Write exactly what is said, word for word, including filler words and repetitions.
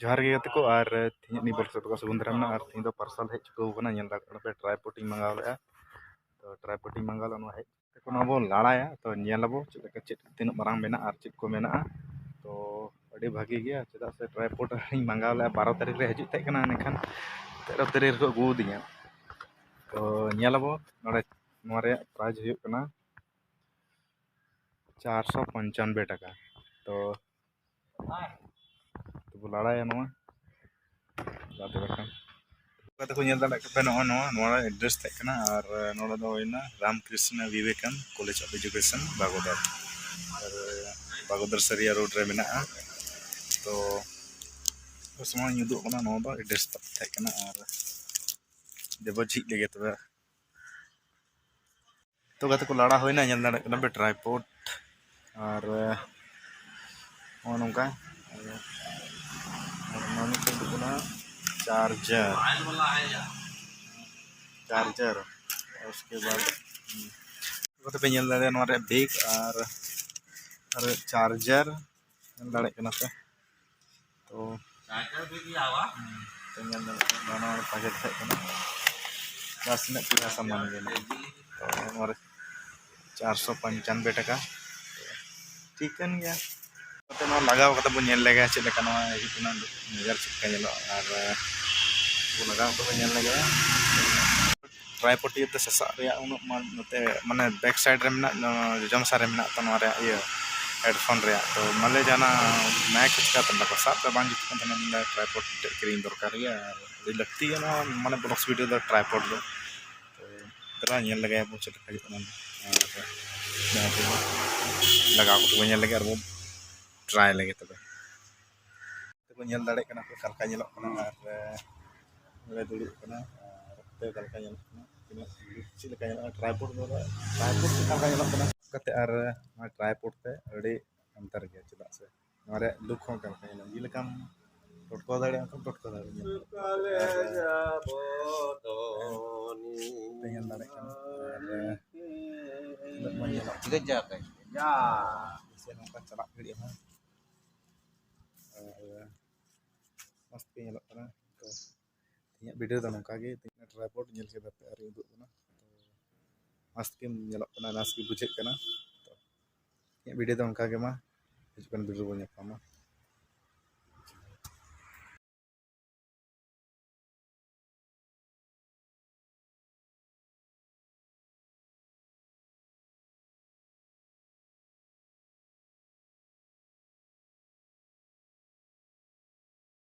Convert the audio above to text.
ᱡᱚᱦᱟᱨ ᱜᱮ ᱜᱟᱛᱮ ᱠᱚ, ᱟᱨ ᱛᱮᱦᱮᱧᱟᱜ ᱱᱤᱭᱟᱹ ᱵᱚᱞ ᱥᱮᱫ ᱫᱚ ᱥᱩᱵᱚᱱᱫᱨᱟ ᱢᱮᱱᱟᱜᱼᱟ, ᱟᱨ ᱛᱮᱦᱮᱧ ᱫᱚ ᱯᱟᱨᱥᱟᱞ ᱦᱮᱡ ᱪᱩᱠᱟᱹᱣ ᱠᱟᱱᱟ᱾ ᱧᱮᱞ ᱫᱟᱲᱮᱭᱟᱜ ᱠᱟᱱᱟ ᱯᱮ, ᱴᱨᱟᱭᱯᱚᱰ ᱤᱧ ᱢᱟᱸᱜᱟᱣ ᱞᱮᱫᱼᱟ᱾ ᱛᱚ ᱴᱨᱟᱭᱯᱚᱰ ᱤᱧ ᱢᱟᱸᱜᱟᱣ ᱞᱮᱫᱼᱟ, ᱱᱚᱣᱟ ᱦᱮᱡ ᱠᱟᱛᱮ ᱱᱚᱣᱟ ᱵᱚᱱ ᱞᱟᱲᱟᱭᱟ᱾ ᱛᱚ ᱧᱮᱞ ᱟᱵᱚ ᱪᱮᱫ ᱞᱮᱠᱟ, ᱪᱮᱫ ᱛᱤᱱᱟᱹᱜ ᱢᱟᱨᱟᱝ ᱢᱮᱱᱟᱜᱼᱟ ᱟᱨ ᱪᱮᱫ ᱠᱚ ᱢᱮᱱᱟᱜᱼᱟ᱾ ᱛᱚ ᱟᱹᱰᱤ ᱵᱷᱟᱹᱜᱤ ᱜᱮᱭᱟ, ᱪᱮᱫᱟᱜ ᱥᱮ ᱴᱨᱟᱭᱯᱚᱰ ᱤᱧ ᱢᱟᱸᱜᱟᱣ ᱞᱮᱫᱼᱟ ᱵᱟᱨᱚ ᱛᱟᱹᱨᱤᱠᱷ ᱨᱮ ᱦᱤᱡᱩᱜ ᱛᱟᱦᱮᱸ ᱠᱟᱱᱟ, ᱢᱮᱱᱠᱷᱟᱱ ᱛᱮᱨᱚ ᱛᱟᱹᱨᱤᱠᱷ ᱨᱮᱠᱚ ᱟᱹᱜᱩ ᱟᱹᱫᱤᱧᱟ᱾ ᱛᱚ ᱧᱮᱞ ᱟᱵᱚ ᱱᱚᱰᱮ, ᱱᱚᱣᱟ ᱨᱮᱭᱟᱜ ᱯᱨᱟᱭᱤᱡᱽ ᱦᱩᱭᱩᱜ ᱠᱟᱱᱟ ᱪᱟᱨᱥᱚ ᱯᱚᱧᱪᱟᱱᱵᱮ ᱴᱟᱠᱟ᱾ ᱛᱚ ᱛᱚᱵᱚ ᱞᱟᱲᱟᱭᱟ ᱱᱚᱣᱟ᱾ ᱵᱟᱫ ᱵᱟᱠᱷᱟᱱ ᱚᱠᱟ ᱛᱮᱠᱚ ᱧᱮᱞ ᱫᱟᱲᱮᱭᱟᱜ ᱠᱟᱱᱟ ᱱᱚᱜᱼᱚᱭ ᱱᱚᱣᱟ, ᱱᱚᱣᱟ ᱮᱰᱨᱮᱥ ᱛᱟᱦᱮᱸ ᱠᱟᱱᱟ᱾ ᱟᱨ ᱱᱚᱰᱮ ᱫᱚ ᱦᱩᱭᱱᱟ ᱨᱟᱢᱠᱨᱤᱥᱱᱟ ᱵᱤᱵᱮᱠᱟᱱ ᱠᱚᱞᱮᱡᱽ ᱚᱯᱷ ᱮᱡᱩᱠᱮᱥᱚᱱ ᱵᱟᱜᱚᱫᱟᱨ᱾ ᱟᱨ ᱵᱟᱜᱚᱫᱟᱨ ᱥᱟᱹᱨᱤᱭᱟ ᱨᱳᱰ ᱨᱮ ᱢᱮᱱᱟᱜᱼᱟ᱾ ᱛᱚ ᱥᱚᱢᱚᱭ ᱧᱩᱫᱩᱜ ᱠᱟᱱᱟ, ᱱᱚᱣᱟ ᱫᱚ ᱮᱰᱨᱮᱥ ᱛᱟᱦᱮᱸ ᱠᱟᱱᱟ᱾ ᱟᱨ ᱫᱮᱵᱚ ᱡᱷᱤᱡ ᱞᱮᱜᱮ ᱛᱚᱵᱮ᱾ ᱛᱚ ᱜᱟᱛᱮ ᱠᱚ, ᱞᱟᱲᱟ ᱦᱩᱭᱱᱟ, ᱧᱮᱞ ᱫᱟᱲᱮᱭᱟᱜ ᱠᱟᱱᱟ ᱯᱮ ᱴᱨᱟᱭᱯᱚᱰ᱾ ᱟᱨ ᱱᱚᱜᱼᱚ ᱱᱚᱝᱠᱟ, ᱟᱨ ᱱᱚᱣᱟ ᱢᱤᱫᱴᱮᱱ ᱫᱚ ᱠᱟᱱᱟ ᱪᱟᱨᱡᱟᱨ, ᱪᱟᱨᱡᱟᱨ᱾ ᱩᱥᱠᱮ ᱵᱟᱫ ᱠᱟᱛᱮ ᱯᱮ ᱧᱮᱞ ᱫᱟᱲᱮᱭᱟᱜᱼᱟ ᱱᱚᱣᱟ ᱨᱮᱭᱟᱜ ᱵᱮᱜᱽ ᱟᱨ, ᱟᱨ ᱪᱟᱨᱡᱟᱨ ᱧᱮᱞ ᱫᱟᱲᱮᱭᱟᱜ ᱠᱟᱱᱟ ᱯᱮ᱾ ᱛᱚ ᱦᱩᱸ, ᱛᱚ ᱧᱮᱞ ᱫᱟᱲᱮᱭᱟᱜ ᱠᱟᱱᱟ, ᱱᱚᱣᱟ ᱯᱟᱸᱪ ᱦᱟᱡᱟᱨ ᱛᱟᱦᱮᱸ ᱠᱟᱱᱟ᱾ ᱵᱟᱥ ᱤᱱᱟᱹᱜ ᱯᱩᱨᱟᱹ ᱥᱟᱢᱟᱱ ᱜᱮ ᱢᱮᱱᱟᱜᱼᱟ᱾ ᱛᱚ ᱱᱚᱣᱟ ᱨᱮ ᱪᱟᱨᱥᱚ ᱯᱚᱧᱪᱟᱱᱵᱮ ᱴᱟᱠᱟ᱾ ᱴᱷᱤᱠ ᱠᱟᱱ ᱜᱮᱭᱟ᱾ ᱱᱚᱛᱮ ᱱᱚᱣᱟ ᱞᱟᱜᱟᱣ ᱠᱟᱛᱮ ᱵᱚᱱ ᱧᱮᱞ ᱞᱮᱜᱮ ᱪᱮᱫ ᱞᱮᱠᱟ ᱱᱚᱣᱟ ᱦᱤᱡᱩᱜ ᱠᱟᱱᱟ, ᱱᱚᱡᱚᱨ ᱪᱮᱫ ᱞᱮᱠᱟ ᱧᱮᱞᱚᱜᱼᱟ᱾ ᱟᱨ ᱵᱚᱱ ᱞᱟᱜᱟᱣ ᱠᱟᱛᱮ ᱵᱚᱱ ᱧᱮᱞ ᱞᱮᱜᱮ᱾ ᱴᱨᱟᱭᱯᱚᱰ ᱤᱭᱟᱹᱛᱮ ᱥᱟᱥᱟᱜ ᱨᱮᱭᱟᱜ ᱩᱱᱟᱹᱜ ᱢᱟ ᱱᱚᱛᱮ ᱢᱟᱱᱮ ᱵᱮᱠ ᱥᱟᱭᱤᱰ ᱨᱮ ᱢᱮᱱᱟᱜ, ᱡᱚᱡᱚᱢ ᱥᱟ ᱨᱮ ᱢᱮᱱᱟᱜ ᱛᱚ ᱱᱚᱣᱟ ᱨᱮᱭᱟᱜ ᱤᱭᱟᱹ ᱦᱮᱰᱯᱷᱳᱱ ᱨᱮᱭᱟᱜ᱾ ᱛᱚ ᱢᱟᱞᱮ ᱡᱟᱦᱟᱱᱟᱜ ᱢᱟᱭᱤᱠ ᱪᱤᱠᱟ ᱛᱟᱦᱮᱱ ᱛᱟᱠᱚᱣᱟ, ᱥᱟᱵ ᱨᱮ ᱵᱟᱝ ᱡᱩᱛᱩᱜ ᱠᱟᱱ ᱛᱟᱦᱮᱱᱟ᱾ ᱢᱮᱱᱫᱟ ᱴᱨᱟᱭᱯᱚᱰ ᱢᱤᱫᱴᱮᱡ ᱠᱤᱨᱤᱧ ᱫᱚᱨᱠᱟᱨ ᱜᱮᱭᱟ, ᱟᱨ ᱟᱹᱰᱤ ᱞᱟᱹᱠᱛᱤ ᱜᱮᱭᱟ ᱱᱚᱣᱟ ᱢᱟᱱᱮ ᱵᱞᱚᱜᱥ ᱵᱷᱤᱰᱤᱭᱳ ᱫᱚ ᱴᱨᱟᱭᱯᱚᱰ ᱫᱚ᱾ ᱛᱚ ᱫᱮᱞᱟ ᱧᱮᱞ ᱞᱮᱜᱟᱭᱟᱵᱚᱱ ᱪᱮᱫ ᱞᱮᱠᱟ ᱦᱩᱭᱩᱜ ᱠᱟᱱᱟ᱾ ᱟᱨ ᱡᱟᱦᱟᱸ ᱛᱮᱵᱚ ᱞᱟᱜᱟᱣ ᱠᱟᱛᱮ ᱵᱚᱱ ᱧᱮᱞ ᱞᱮᱜᱮ ᱟᱨ ᱵᱚᱱ ᱴᱨᱟᱭ ᱞᱮᱜᱮ ᱛᱚᱵᱮ᱾ ᱛᱮᱠᱚ ᱧᱮᱞ ᱫᱟᱲᱮᱭᱟᱜ ᱠᱟᱱᱟ ᱯᱮ ᱚᱠᱟ ᱞᱮᱠᱟ ᱧᱮᱞᱚᱜ ᱠᱟᱱᱟ᱾ ᱟᱨ ᱱᱚᱰᱮ ᱫᱩᱲᱩᱵ ᱠᱟᱱᱟ, ᱟᱨ ᱚᱠᱚᱭ ᱚᱠᱟ ᱞᱮᱠᱟ ᱧᱮᱞᱚᱜ ᱠᱟᱱᱟ, ᱛᱤᱱᱟᱹᱜ ᱪᱮᱫ ᱞᱮᱠᱟ ᱧᱮᱞᱚᱜᱼᱟ, ᱴᱨᱟᱭᱯᱚᱰ ᱫᱚ, ᱴᱨᱟᱭᱯᱚᱰ ᱪᱮᱫ ᱞᱮᱠᱟ ᱧᱮᱞᱚᱜ ᱠᱟᱱᱟ ᱠᱟᱛᱮ, ᱟᱨ ᱱᱚᱣᱟ ᱴᱨᱟᱭᱯᱚᱰ ᱛᱮ ᱟᱹᱰᱤ ᱚᱱᱛᱚᱨ ᱜᱮᱭᱟ, ᱪᱮᱫᱟᱜ ᱥᱮ ᱱᱚᱣᱟ ᱨᱮᱭᱟᱜ ᱞᱩᱠ ᱦᱚᱸ ᱚᱠᱟ ᱞᱮᱠᱟ ᱧᱮᱞᱚᱜᱼᱟ, ᱡᱮ ᱞᱮᱠᱟᱢ ᱴᱚᱴᱠᱚ ᱫᱟᱲᱮᱭᱟᱜᱼᱟ, ᱚᱱᱠᱟᱢ ᱴᱚᱴᱠᱚ ᱫᱟᱲᱮᱭᱟᱜᱼᱟ᱾ ᱧᱮᱞ ᱯᱮ᱾ ᱯᱮ ᱧᱮᱞ ᱫᱟᱲᱮᱭᱟᱜ ᱠᱟᱱᱟ᱾ ᱟᱨ ᱛᱤᱱᱟᱹᱜ ᱢᱚᱡᱽ ᱧᱮᱞᱚᱜ ᱠᱟᱱᱟ᱾ ᱥᱮ ᱱᱚᱝᱠᱟ ᱪᱟᱞᱟᱜ ᱜᱷᱟᱹᱲᱤᱡ ᱦᱚᱸ᱾ ᱟᱨ ᱜᱮ ᱧᱮᱞᱚᱜ ᱠᱟᱱᱟ᱾ ᱛᱚ ᱤᱧᱟᱹᱜ ᱵᱷᱤᱰᱤᱭᱳ ᱫᱚ ᱱᱚᱝᱠᱟ ᱜᱮ, ᱛᱮᱦᱮᱧᱟᱜ ᱴᱨᱟᱭᱯᱚᱰ ᱧᱮᱞ ᱠᱮᱫᱟ ᱯᱮ ᱟᱹᱣᱨᱤ ᱩᱫᱩᱜ ᱠᱟᱱᱟ᱾ ᱛᱚ ᱢᱟᱥᱛ ᱜᱮ ᱧᱮᱞᱚᱜ ᱠᱟᱱᱟ, ᱱᱟᱥ ᱜᱮ ᱵᱩᱡᱷᱟᱹᱜ ᱠᱟᱱᱟ᱾ ᱛᱚ ᱤᱧᱟᱹᱜ ᱵᱷᱤᱰᱤᱭᱳ ᱫᱚ ᱚᱱᱠᱟ ᱜᱮ, ᱢᱟ ᱦᱤᱡᱩᱜ ᱠᱟᱱ ᱵᱷᱤᱰᱤᱭᱳ ᱨᱮᱵᱚᱱ ᱧᱟᱯᱟᱢᱟ᱾